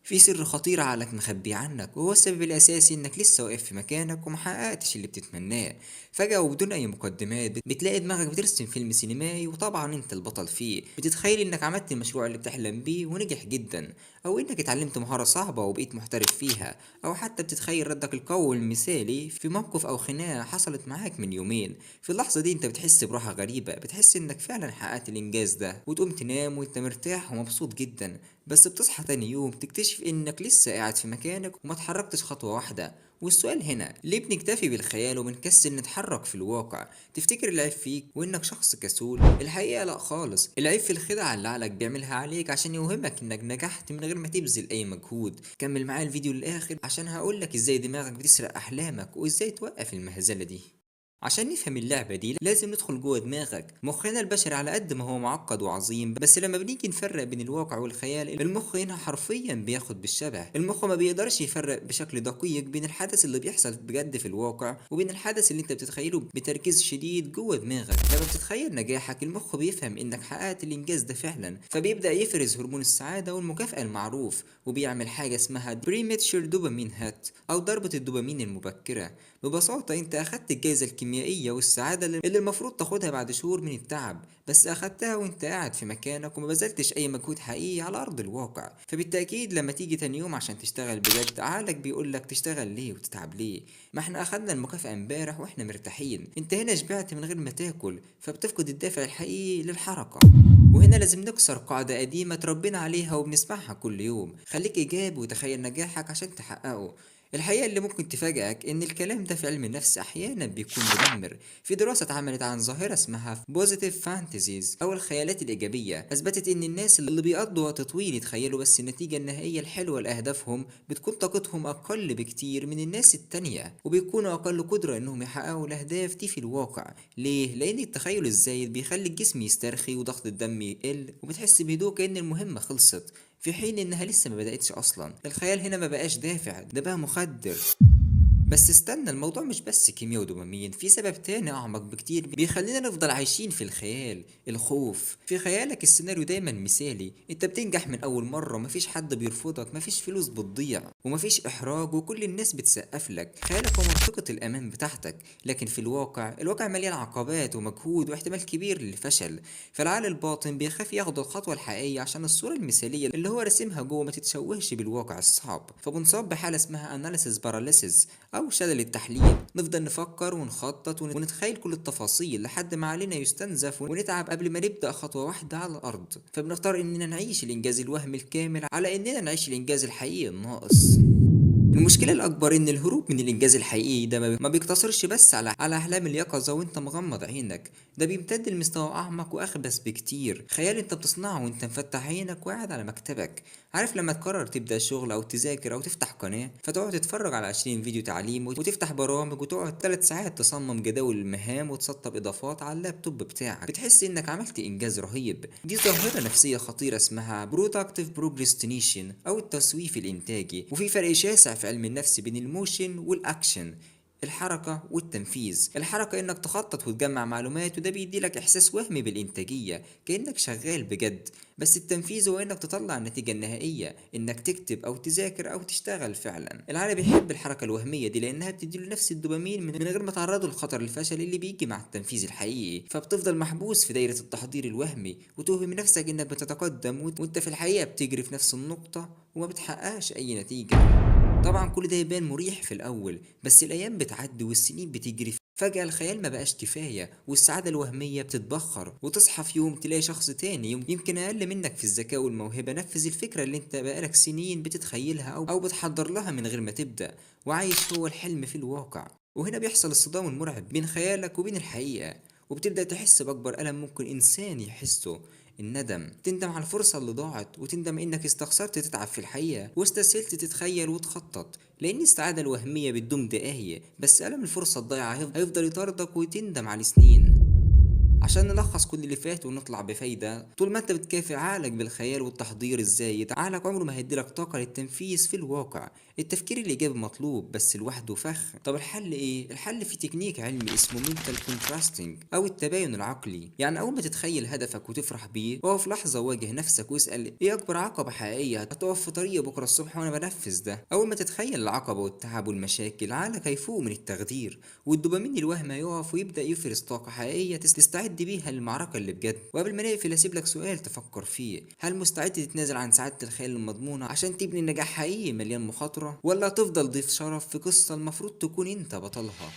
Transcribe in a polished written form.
في سر خطير عقلك مخبيه عنك، وهو السبب الأساسي إنك لسه واقف في مكانك ومحققتش اللي بتتمناه. فجأة وبدون أي مقدمات بتلاقي دماغك بترسم فيلم سينمائي، وطبعا أنت البطل فيه. بتتخيل إنك عملت المشروع اللي بتحلم بيه ونجح جدا، أو إنك اتعلمت مهارة صعبة وبقيت محترف فيها، أو حتى بتتخيل ردك القوي المثالي في موقف أو خناقة حصلت معاك من يومين. في اللحظة دي أنت بتحس براحة غريبة، بتحس إنك فعلا حققت الإنجاز ده، وتقوم تنام وأنت مرتاح ومبسوط جدا. بس بتصحى تاني يوم تكتشف إنك لسه قاعد في مكانك وما اتحركتش خطوة واحدة. والسؤال هنا، ليه بنكتفي بالخيال وبنكسل نتحرك في الواقع؟ تفتكر العيب فيك وإنك شخص كسول؟ الحقيقة لا خالص، العيب في الخدعة اللي عقلك بيعملها عليك عشان يوهمك إنك نجحت من غير ما تبذل أي مجهود. كمل معايا الفيديو للآخر عشان هقولك إزاي دماغك بتسرق أحلامك وإزاي توقف المهزلة دي. عشان نفهم اللعبة دي لازم ندخل جوه دماغك. مخنا البشري على قد ما هو معقد وعظيم، بس لما بنيجي نفرق بين الواقع والخيال المخ هنا حرفيا بياخد بالشبه. المخ ما بيقدرش يفرق بشكل دقيق بين الحدث اللي بيحصل بجد في الواقع وبين الحدث اللي انت بتتخيله بتركيز شديد جوه دماغك. لما بتتخيل نجاحك المخ بيفهم انك حققت الانجاز ده فعلا، فبيبدأ يفرز هرمون السعادة والمكافأة المعروف، وبيعمل حاجة اسمها premature dopamine hit او ضربة الدوبامين المبكرة. ببساطة انت اخدت الجائزة الكيميائية والسعادة اللي المفروض تاخدها بعد شهور من التعب، بس اخدتها وانت قاعد في مكانك وما بذلتش اي مجهود حقيقي على ارض الواقع. فبالتأكيد لما تيجي تاني يوم عشان تشتغل بجد عقلك بيقولك تشتغل ليه وتتعب ليه؟ ما احنا اخدنا المكافأة امبارح واحنا مرتاحين. انت هنا شبعت من غير ما تاكل، فبتفقد الدافع الحقيقي للحركة. وهنا لازم نكسر قاعدة قديمة تربينا عليها وبنسمعها كل يوم، خليك إيجابي وتخيل نجاحك عشان تحققه. الحقيقة اللي ممكن تفاجئك إن الكلام ده في علم النفس أحيانا بيكون مدمر. في دراسة اتعملت عن ظاهرة اسمها positive fantasies أو الخيالات الإيجابية، أثبتت إن الناس اللي بيقضوا وقت طويل يتخيلوا بس النتيجة النهائية الحلوة لأهدافهم بتكون طاقتهم أقل بكتير من الناس التانية، وبيكونوا أقل قدرة إنهم يحققوا الأهداف دي في الواقع. ليه؟ لأن التخيل الزايد بيخلي الجسم يسترخي وضغط الدم يقل، وبتحس بهدوء كأن المهمة خلصت، في حين إنها لسه ما بدأتش أصلا. الخيال هنا ما بقاش دافع، ده بقى مخدر. بس استنى، الموضوع مش بس كيمياء ودوبامين، في سبب تاني أعمق بكتير بيخلينا نفضل عايشين في الخيال، الخوف. في خيالك السيناريو دايما مثالي، انت بتنجح من أول مرة، مفيش حد بيرفضك، مفيش فلوس بتضيع، ومفيش إحراج، وكل الناس بتسقف لك. خيالك هو منطقة الأمان بتاعتك، لكن في الواقع الواقع مليان عقبات ومجهود واحتمال كبير للفشل. فالعقل الباطن بيخاف ياخد الخطوة الحقيقية عشان الصورة المثالية اللي هو راسمها جوه ما تتشوهش بالواقع الصعب. فبنصاب بحالة اسمها analysis paralysis أو شلل التحليل، نفضل نفكر ونخطط ونتخيل كل التفاصيل لحد ما علينا يستنزف ونتعب قبل ما نبدأ خطوة واحدة على الأرض. فبنختار إننا نعيش الإنجاز الوهمي الكامل على إننا نعيش الإنجاز الحقيقي الناقص. المشكلة الأكبر إن الهروب من الإنجاز الحقيقي ده ما بيقتصرش بس على أحلام اليقظة وأنت مغمض عينك، ده بيمتد لمستوى أعمق وأخبث بكتير. خيال أنت بتصنعه وأنت مفتح عينك وقاعد على مكتبك. عارف لما تقرر تبدأ شغل أو تذاكر أو تفتح قناة، فتقعد تتفرج على 20 فيديو تعليم وتفتح برامج وتقعد 3 ساعات تصمم جداول المهام وتسطب إضافات على اللابتوب بتاعك، بتحس إنك عملت إنجاز رهيب. دي ظاهرة نفسية خطيرة اسمها Productive Procrastination أو التسويف الإنتاجي. وفي فرق شاسع في علم النفس بين ال motion وال action، الحركة والتنفيذ. الحركة انك تخطط وتجمع معلومات، وده بيدي لك احساس وهمي بالانتاجية كأنك شغال بجد. بس التنفيذ هو انك تطلع النتيجة النهائية، انك تكتب او تذاكر او تشتغل فعلا. العقل بيحب الحركة الوهمية دي لانها بتديله نفس الدوبامين من غير ما تعرضه لخطر الفشل اللي بيجي مع التنفيذ الحقيقي. فبتفضل محبوس في دايرة التحضير الوهمي وتوهم نفسك انك بتتقدم وانت في الحقيقة بتجري في نفس النقطة وما بتحققش اي نتيجة. طبعا كل ده يبان مريح في الأول، بس الأيام بتعدي والسنين بتجري، فجأة الخيال ما بقاش كفاية والسعادة الوهمية بتتبخر، وتصحى في يوم تلاقي شخص تاني يمكن أقل منك في الذكاء والموهبة نفذ الفكرة اللي انت بقالك سنين بتتخيلها أو بتحضر لها من غير ما تبدأ، وعايش هو الحلم في الواقع. وهنا بيحصل الصدام المرعب بين خيالك وبين الحقيقة، وبتبدأ تحس بأكبر ألم ممكن إنسان يحسه، الندم. تندم على الفرصة اللي ضاعت، وتندم إنك استخسرت تتعب في الحقيقة واستسهلت تتخيل وتخطط، لأن السعادة الوهمية بتدوم دقايق، بس ألم الفرصة الضايعة هيفضل يطاردك وتندم على سنين. عشان نلخص كل اللي فات ونطلع بفايدة، طول ما انت بتكافئ عقلك بالخيال والتحضير الزايد، عقلك عمره ما هيديلك طاقة للتنفيذ في الواقع. التفكير الإيجابي مطلوب بس لوحده فخ. طب الحل ايه؟ الحل في تكنيك علمي اسمه mental contrasting او التباين العقلي. يعني اول ما تتخيل هدفك وتفرح بيه، اقف لحظة وواجه نفسك واسأل ايه اكبر عقبة حقيقية هتقف في طريقي بكرة الصبح وانا بنفذ ده. اول ما تتخيل العقبة والتعب والمشاكل، عقلك هيفوق من التخدير والدوبامين الوهم هيقف ويبدأ يفرز طاقة حقيقية تستعد بيها للمعركة اللي بجد. وقبل ما نقفل هسيب لك سؤال تفكر فيه: هل مستعد تتنازل عن سعادة الخيال المضمونة عشان تبني نجاح حقيقي مليان مخاطرة، ولا تفضل ضيف شرف في قصة المفروض تكون انت بطلها؟